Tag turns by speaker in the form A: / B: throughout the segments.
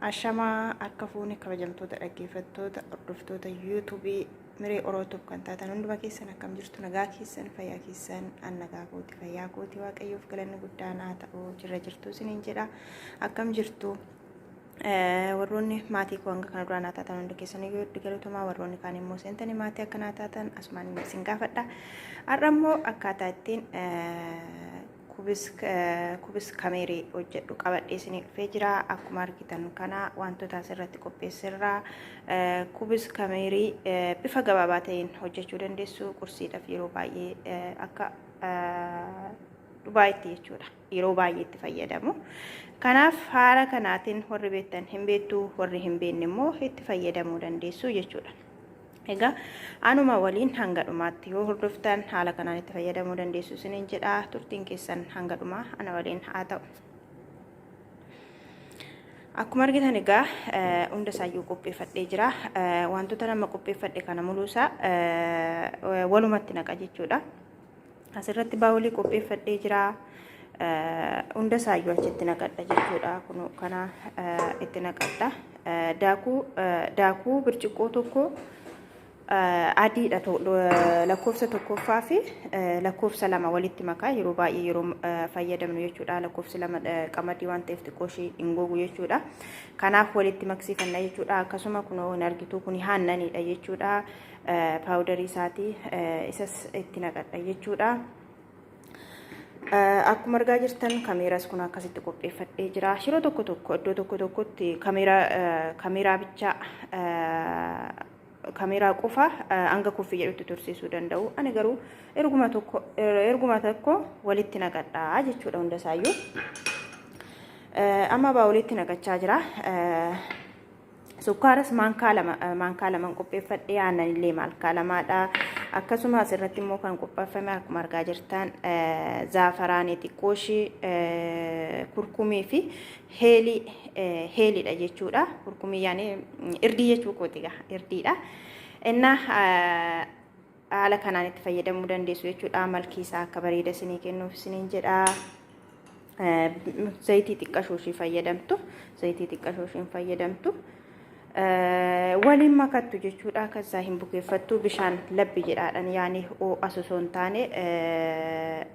A: Ashamaa harka fuune kabajamtoota dhaggeeffattoota hordoftoota yuutuubii Miree Orootuuf kan taatan hunduma keessan akkam jirtu? Nagaa keessan, fayyaa keessan? An nagaa kooti, fayyaa kooti, Waaqayyoof galanni guddaan haa ta'u. Jirra jirtu isiniin jedha. Akkam jirtu? Warroonni maatii koo hanga kana duraan haa taatan hundi keessan iyyuu hedduu galatomaa. Warroonni kaan immoo seentanii maatii akkanaa taatan asumaan isin gaafadha. Har'a immoo akkaataa ittiin kubis kameerii hojjedhu qabadhee isinii dhufee jira. Akkuma argitan kana wantoota asirratti qopheesserra kubis kameerii bifa gabaabaa ta'een hojjechuu dandeessu. Qursiidhaaf yeroo baay'ee akka Dubaayitti jechuudha. Yeroo baay'ee itti fayyadamu. Kanaaf haala kanaatiin warri beektan hin beektu, warri hin beekne immoo itti fayyadamuu dandeessu jechuudha. Egaa anuma waliin hanga dhumaatti yoo hordoftan haala kanaan itti fayyadamuu dandeessu isiniin jedha. Turtiin keessan hanga dhumaa ana waliin haa ta'u. Akkuma argitan egaa hunda isaayyuu qopheeffadhee jira. Wantoota nama qopheeffadhe kana muluusaa walumatti naqa jechuudha. Asirratti baawulii qopheeffadhee jira. Hunda isaayyuu achitti naqadha jechuudha. Kun kana itti naqadha. Daakuu daakuu birciqqoo tokko adiidha, lakkoofsa tokkoffaa fi lakkoofsa lama walitti makaa yeroo baay'ee yeroo fayyadamnu jechuudha. Lakkoofsi lama qamadii waan ta'eef xiqqoo ishii hin gogu jechuudha. Kanaaf walitti maksiifanna jechuudha. Akkasuma kunoo hin argitu, kun aannaniidha jechuudha. Paawudarii isaati isas itti naqadha jechuudha. Akkuma argaa jirtan kameeras kun akkasitti qopheeffadhee jira. Yeroo tokko tokko iddoo tokko tokkotti kameeraa bichaa, kameeraa qofa hanga kuffii jedhutti tursiisuu danda'u. Ani garuu erguma tokko walitti naqadha jechuudha hunda isaayyuu. Amma baawulitti naqachaa jira. Sukkaaras maankaa lama, maankaa laman qopheeffadhee, aannan illee maankaa lamaadha. Akkasuma asirratti immoo kan qopheeffame akkuma argaa jirtan zaafaraanii xiqqooshii, kurkumii fi heelii, heelidha jechuudha. Kurkumii yaani irdii jechuu kooti gaa, irdiidha. Innaa haala kanaan itti fayyadamuu dandeessu jechuudha. Malkii isaa akka bareeda isinii kennuuf isiniin jedha. Zayitii xiqqashoo ishii fayyadamtu, zayitii xiqqashoo ishiin fayyadamtu, waliin makattu jechuudha. Akka isaa hin bukeeffattu, bishaan labbi jedhaadhaan, yaani ho'a osoo hin taane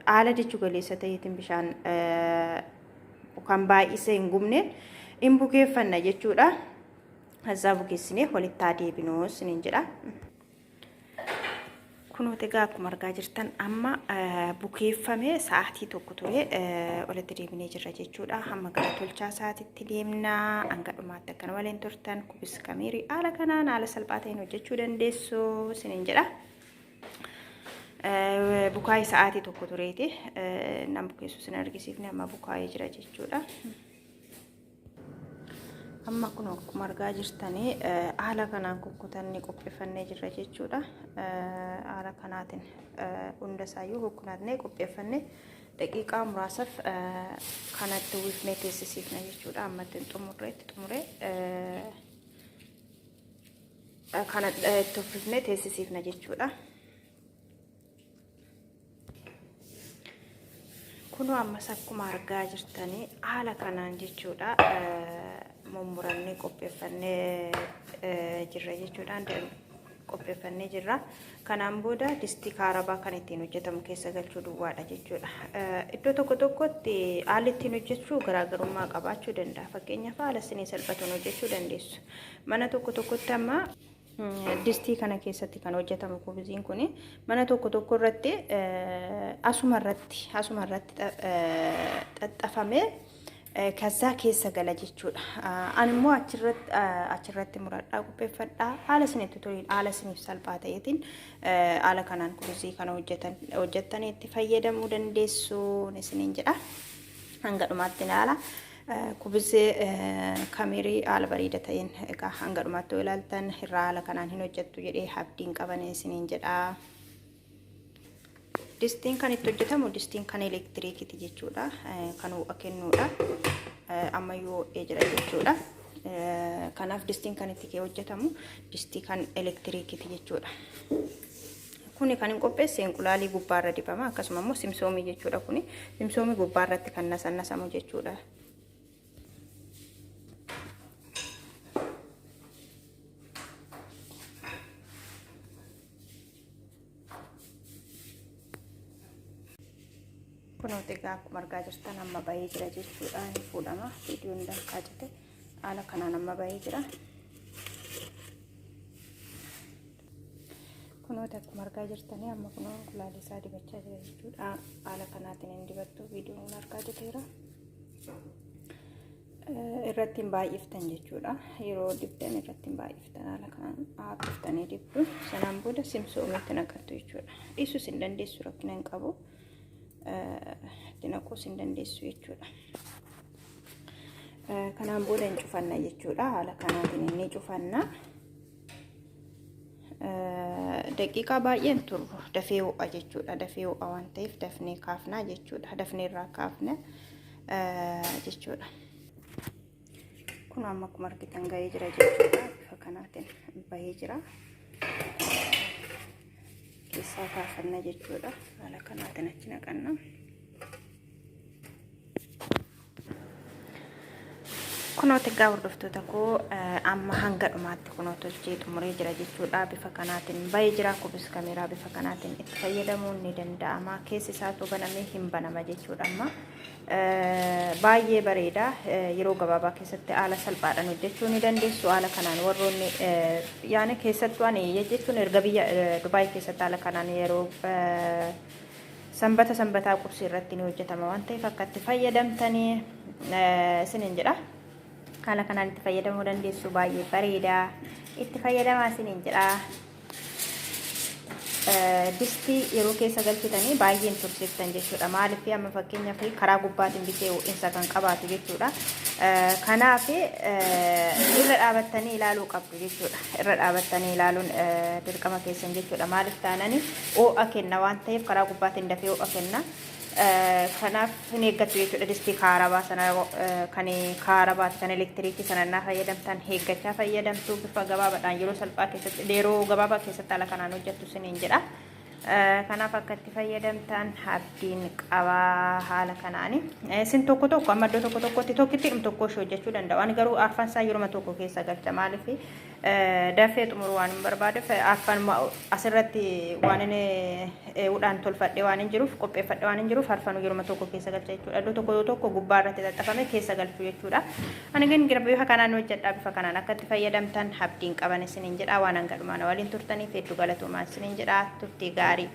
A: haala jechuu galeessa ta'eetiin, bishaan kan baay'isee hin gubne hin bukeeffanna jechuudha. Azaa bukeessinee walitti haa deebinuu isiniin jedha. Kunuuti egaa akkuma argaa jirtan amma bukeeffame, sa'aatii tokko ture, walitti deebinee jirra jechuudha. Hamma gara tolchaa sa'aatitti deemna. Hanga dhumaatti akkana waliin turtan kubis kamiirii haala kanaan haala salphaa ta'een hojjechuu dandeessu isiniin jedha. Bukaayee sa'aatii tokko tureeti. Nan bukeessu isin argisiifne, amma bukaayee jira jechuudha. Amma kun akkuma argaa jirtanii haala kanaan kukkutannee qopheeffannee jirra jechuudha. Haala kanaatiin hunda isaayyuu kukkutatnee qopheeffannee daqiiqaa muraasaaf kanatti uwwifnee teessisiifna jechuudha. Amma ittiin xumurree itti xumuree kana itti uffifnee teessisiifna jechuudha. Kunoo ammas akkuma argaa jirtanii haala kanaan jechuudha mummurannee qopheeffannee jirra jechuudha. Qopheeffannee jirra. Kanaan booda distii kaarabaa kan ittiin hojjetamu keessa galchuu duwwaadha jechuudha. Iddoo tokko tokkotti haalli ittiin hojjechuu garaagarummaa qabaachuu danda'a. Fakkeenyaaf haala isinii salphatuun hojjechuu dandeessu. Mana tokko tokkotti amma distii kana keessatti kan hojjetamu kubiziin kun mana tokko tokko irratti asuma irratti xaxxafamee kazaa keessa gala jechuudha. Ani immoo achirratti muradhaa qopheeffadhaa, haala isinitti toliin, haala isiniif salphaa ta'eetiin haala kanaan kubizii kana hojjettanii itti fayyadamuu dandeessu isiniin jedha. Hanga dhumaatti ilaala. Kubizee kamiirii haala bareeda ta'een egaa hanga dhumaatti yoo ilaaltan irraa haala kanaan hin hojjettu jedhee abdiin qaban isiniin jedha. Distiin kan itti hojjetamu distiin kan elektiriikiti jechuudha. Kan ho'a kennuudha. Ammayyuu ho'ee jira jechuudha. Kanaaf distiin kan itti hojjetamu distii kan elektiriikiti jechuudha. Kuni kan hin qopheesse inqulaalii gubbaarra dibama, akkasuma immoo simsoomii jechuudha, kuni simsoomii gubbaarratti kan nasannasamu jechuudha. Kunooti egaa akkuma argaa jirtan amma bahee jira jechuudha. Ni fuudhama. Viidiyoon dankaa jette haala kanaan amma bahee jira. Kunooti akkuma argaa jirtanii amma kunoo gulaalli isaa dibachaa jira jechuudha. Haala kanaatiin hin dibattu, viidiyoon argaa jirteera. Irratti hin baay'iftan jechuudha. Yeroo dibdan irratti hin baay'iftan, haala kanaan haphiftanii dibdu. Sanaan booda simsoomitti naqattu jechuudha. Dhiisuus hin dandeessu, rakkina hin qabu. Itti naquus hin dandeessu jechuudha. Kanaan booda hin cufanna jechuudha. Haala kanaatiin inni cufanna. Daqiiqaa baay'een turru, dafee ho'a jechuudha. Dafee ho'a waan ta'eef dafnee kaafnaa jechuudha. Dafnee irraa kaafna jechuudha. Kun amma akkuma argitan gahee jira jechuudha. Bifa kanaatiin bahee jira. Keessaa kaafanna jechuudha. Haala kanaatiin achi naqanna. Kunooti egaa hordoftoota koo, amma hanga dhumaatti kunoo tolchee xumuree jira jechuudha. Bifa kanaatiin bahee jira. Kubis kameeraa bifa kanaatiin itti fayyadamuun ni danda'ama. Keessi isaatu banamee hin banama jechuudha amma. Baay'ee bareeda. Yeroo gabaabaa keessatti haala salphaadhaan hojjechuu ni dandeessu. Haala kanaan warroonni yaani keessattuu ani jechuun erga biyya Dubaay keessatti haala kanaan yeroo sanbata sanbataa qursii irratti ni hojjetama waan ta'eef akka itti fayyadamtanii isiniin jedha. Haala kanaan itti fayyadamuu dandeessu, baay'ee bareeda. Itti fayyadamaa isiniin jedha. Distii yeroo keessa galchitanii baay'een tursiiftan jechuudha. Maaliif, amma fakkeenyaaf karaa gubbaatiin bisee ho'insa kan qabaatu jechuudha. Kanaaf irra dhaabattanii ilaaluu qabdu jechuudha. Irra dhaabattanii ilaaluun dirqama keessan jechuudha. Maaliif taanani ho'a kenna waan ta'eef karaa gubbaatiin dafee ho'a kenna. Kanaaf hin eeggattu jechuudha. Distii kaarabaa sana, kan kaarabaati, kan elektiriikii sana naa fayyadamtan eeggachaa fayyadamtu. Bifa gabaabaadhaan yeroo salphaa keessatti, yeroo gabaabaa keessatti haala kanaan hojjettu isiniin jedha. Kanaaf akka itti fayyadamtan abdiin qabaa haala kanaani. Isin tokko tokko amma iddoo tokko tokkotti tokkitti dhum tokko ishee hojjechuu danda'u. Ani garuu arfan isaa yeroo tokko keessa galcha. Maaliif, dafee xumuruu waan hin barbaadeef, arfan asirratti waan inni udhaan tolfadhee waan hin jiruuf, qopheeffadhee waan hin jiruuf, arfanuu yeroo tokko keessa galcha jechuudha. Iddoo tokko tokko gubbaa irratti xaxxafame keessa galchuu jechuudha. Ani gin bifa kanaan hojjedha. Bifa kanaan akka itti fayyadamtan abdiin qaban isiniin jedha. Waan hanga dhumaan waliin turtaniif hedduu galatoomaa isiniin jedha. Turtii gaarii.